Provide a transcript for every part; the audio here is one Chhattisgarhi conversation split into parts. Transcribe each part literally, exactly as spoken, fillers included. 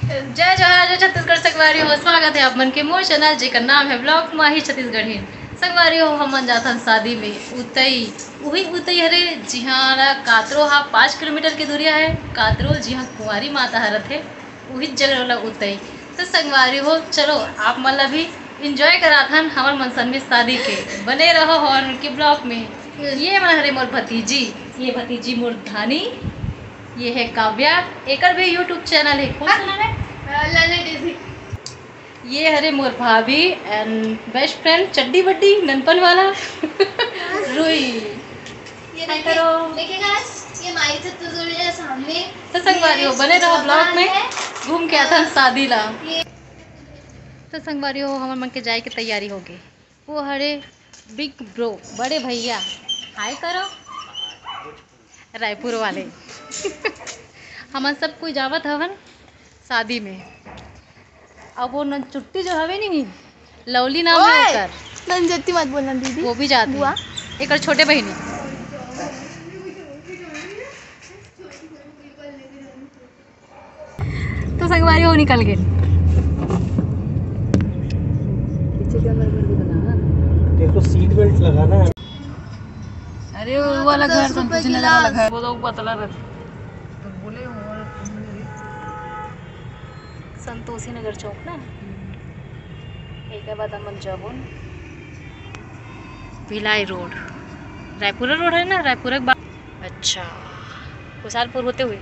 जय जोहार, जय छत्तीसगढ़ संगवारी हो, स्वागत है आप मन के मोर चैनल जेकर नाम है ब्लॉग माही छत्तीसगढ़ी। संगवारी हो, हमन जाथन शादी में उतई, उही उतई हरे जिहाँ ला कातरो हा पाँच किलोमीटर के दूरिया है। कातरो जिहाँ कुंवारी माता हरत है, उही जगह वाला उतई। तो संगवारी हो, चलो आप मन ला भी एंजॉय कराथन हमर मनसन में शादी के। बने रहो हमर के ब्लॉग में। ये मन हरे मोर भतीजी, ये भतीजी मोर धानी, ये है काव्या, एकर भी YouTube चैनल है। कौन सा नाम है? अ, ललने डेजी। ये हरे मोर भाभी एंड बेस्ट फ्रेंड चड्डी बड्डी ननपन वाला रुई। ये हाय देखिए, करो। देखिए गाइस, ये माई छत्तीसगढ़ी है सामने। तो संगवारी हो, ये बने रहो ब्लॉग में, है। घूम के आथन शादी ला। ये तो संगवारी हो, हमर मन के जाए के तैयारी हो गई। वो हरे बिग ब्रो, बड़े भैया, हाय करो। रायपुर वाले। हमन सब कोई जावत हवन शादी में। अब वो नंजोती जो हवे नी, लवली नाम है ओए! ओकर। नंजोती मत बोलना दीदी। वो भी जाती बुआ। है। एकर छोटे बहिनी। तो संगवारी हो निकल गए। पीछे कैमरा मेरे को बनाना। देखो सीट बेल्ट लगाना है। अरे वो वाला घर, संतोषी नगर वाला घर। वो तो पतला रहता। तो बोले हो। संतोषी नगर चौक ना। एक बाद हमन जाबो न। भिलाई रोड, रायपुरा रोड है ना, रायपुरा के बा-, अच्छा, खुशालपुर होते हुए।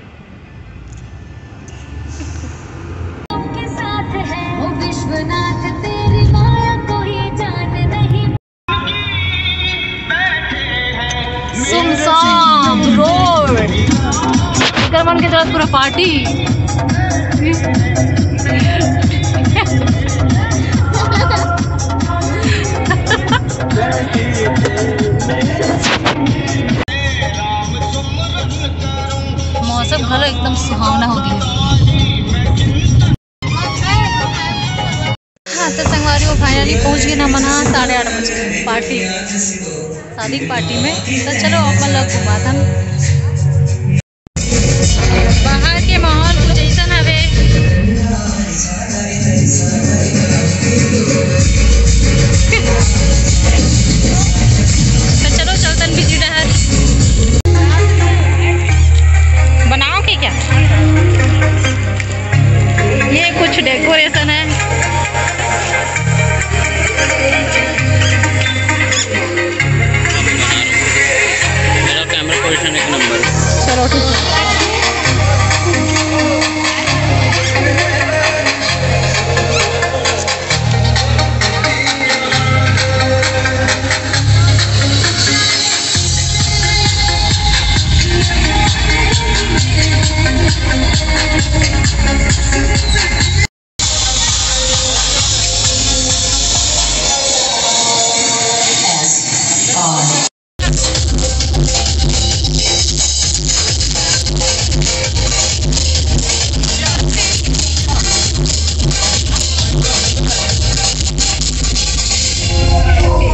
सुनसान रोड। एकर मन के जरूरत पूरा पार्टी। मौसम घलो एकदम सुहावना हो गया। हाँ, तो संगवारी हो, finally पहुँच गए ना हमन ह साढ़े आठ बजे पार्टी, शादी की पार्टी में। तो चलो, अपन लोग घुमाथन। बाहर के माहौल कुछ ऐसा हवे। तो चलो, चलतन बिजली डहर। बनाओ के क्या? ये कुछ डेकोरेशन है। मेरा कैमरा पोजीशन एक नंबर। चलो ठीक है।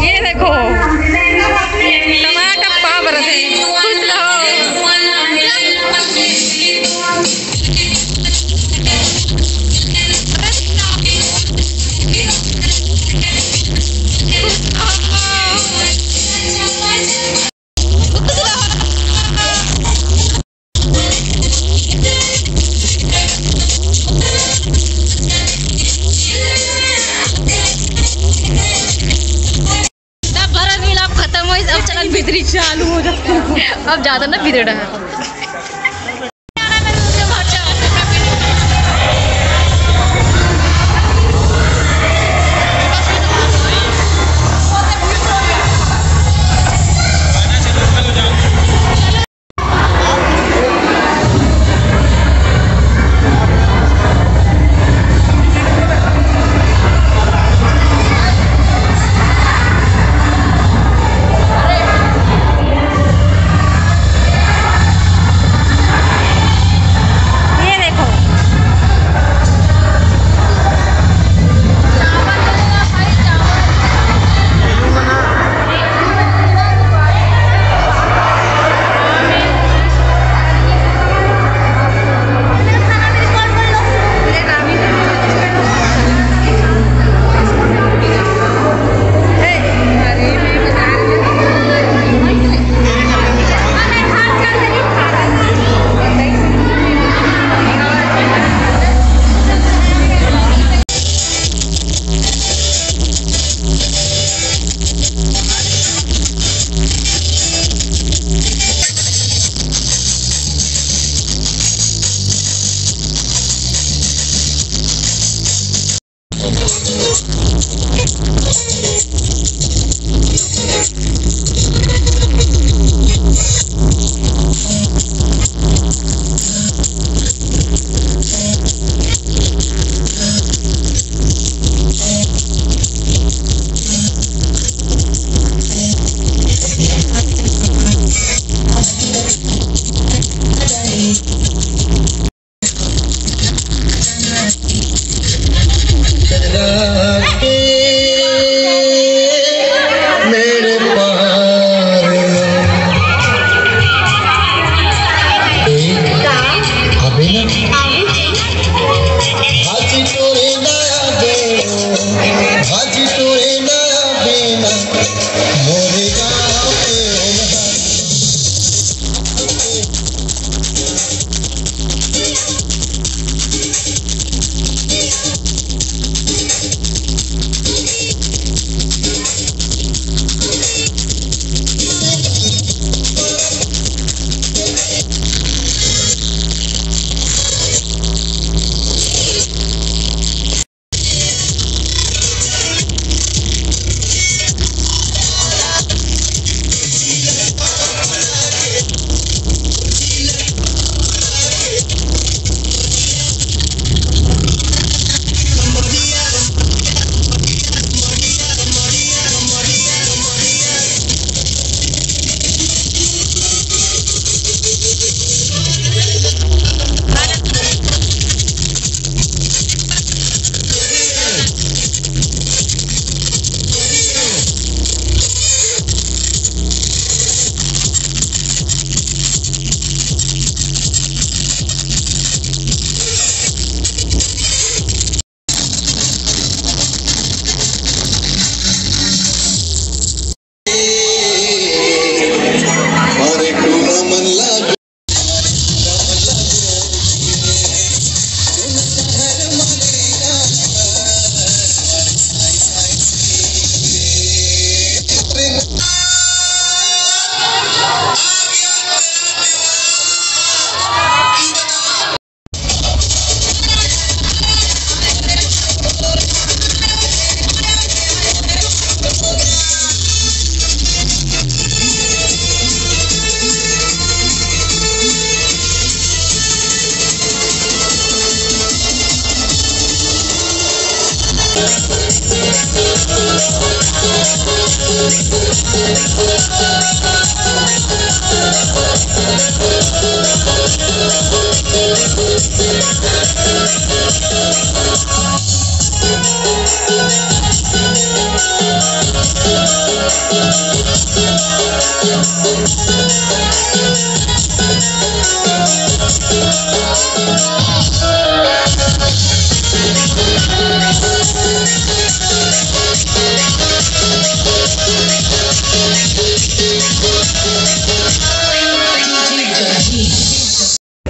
ये देखो, टमाटर पाव रहे, खुश रहो। सब भरत मिलाप खत्म होइस, अब चलन भीतरी चालू हो जाता। अब ज्यादा ना भीतरी रहा।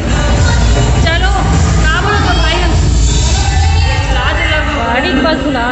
चलो, का बोलत हो भाई? गाड़ी के पास बुला।